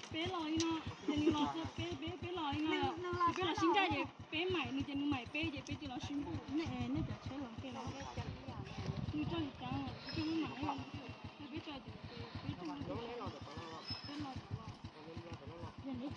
Peb los li no, ces nws los txog peb, peb, peb los li no, peb los sib ncaim ces peb maim nws ces nws maim peb ces peb cia los sib npuj. Nej cov tsheb los ke los, nws tso li cas, tso maj mam, peb tso, peb tso, peb los, peb los, peb los. Nws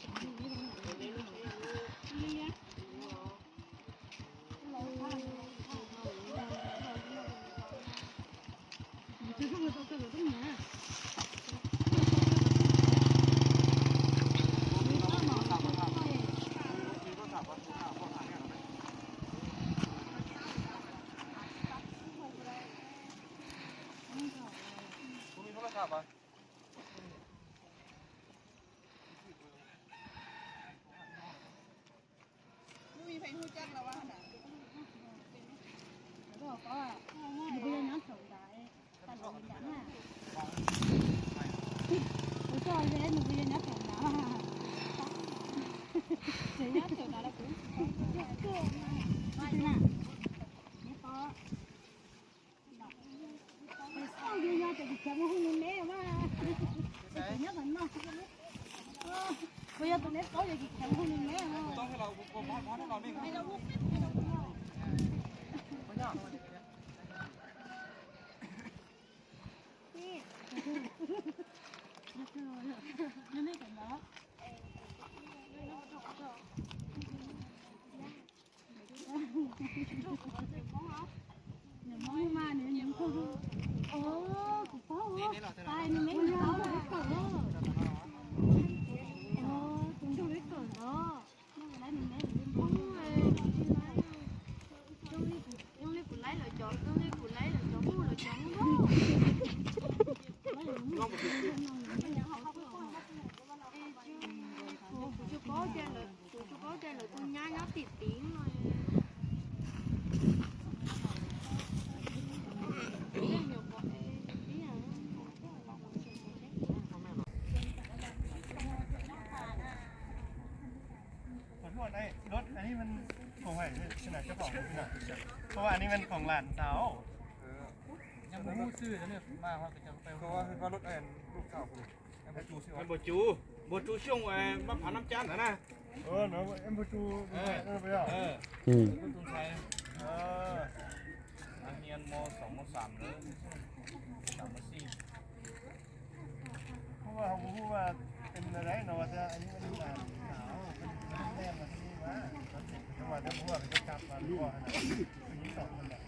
Hmoob mas nws, nws, o, kuv paub, tais nws me nws paub lawm ib kawm, o, tus nrug ib kawm no, nws me nws Hmoob, zoo li kuv laib lawv cov, zoo li kuv laib lawv cov Hmoob, lawv cov Hmoob. Kuv tsis paub tias lawv, kuv tsis paub tias lawv tus nyab nyob tim tid no. Rốt,อันนี้มันของใครเนี่ย ที่ไหนเจ้าของที่ไหน เพราะว่าอันนี้มันของหลานสาว ยังไม่รู้ชื่อเลยเนี่ย มาเขาก็จะไป เพราะว่าว่ารถไอ้ลูกสาวผม Em Bùa Chú, Bùa Chú Xung, Mã Pháo Nam Chán hả na? Ờ, nó em Bùa Chú, ờ, bây giờ. Ờ. Ừ. Tung Thái. Ờ. Anh Hiền mô sáu mô tám nữa. Tám mô xì. Không mà không có mà tìm là đấy, nó mà ra anh Hiền là, nó mà ra mua cái cặp mà mua hả? Anh tổng mình là.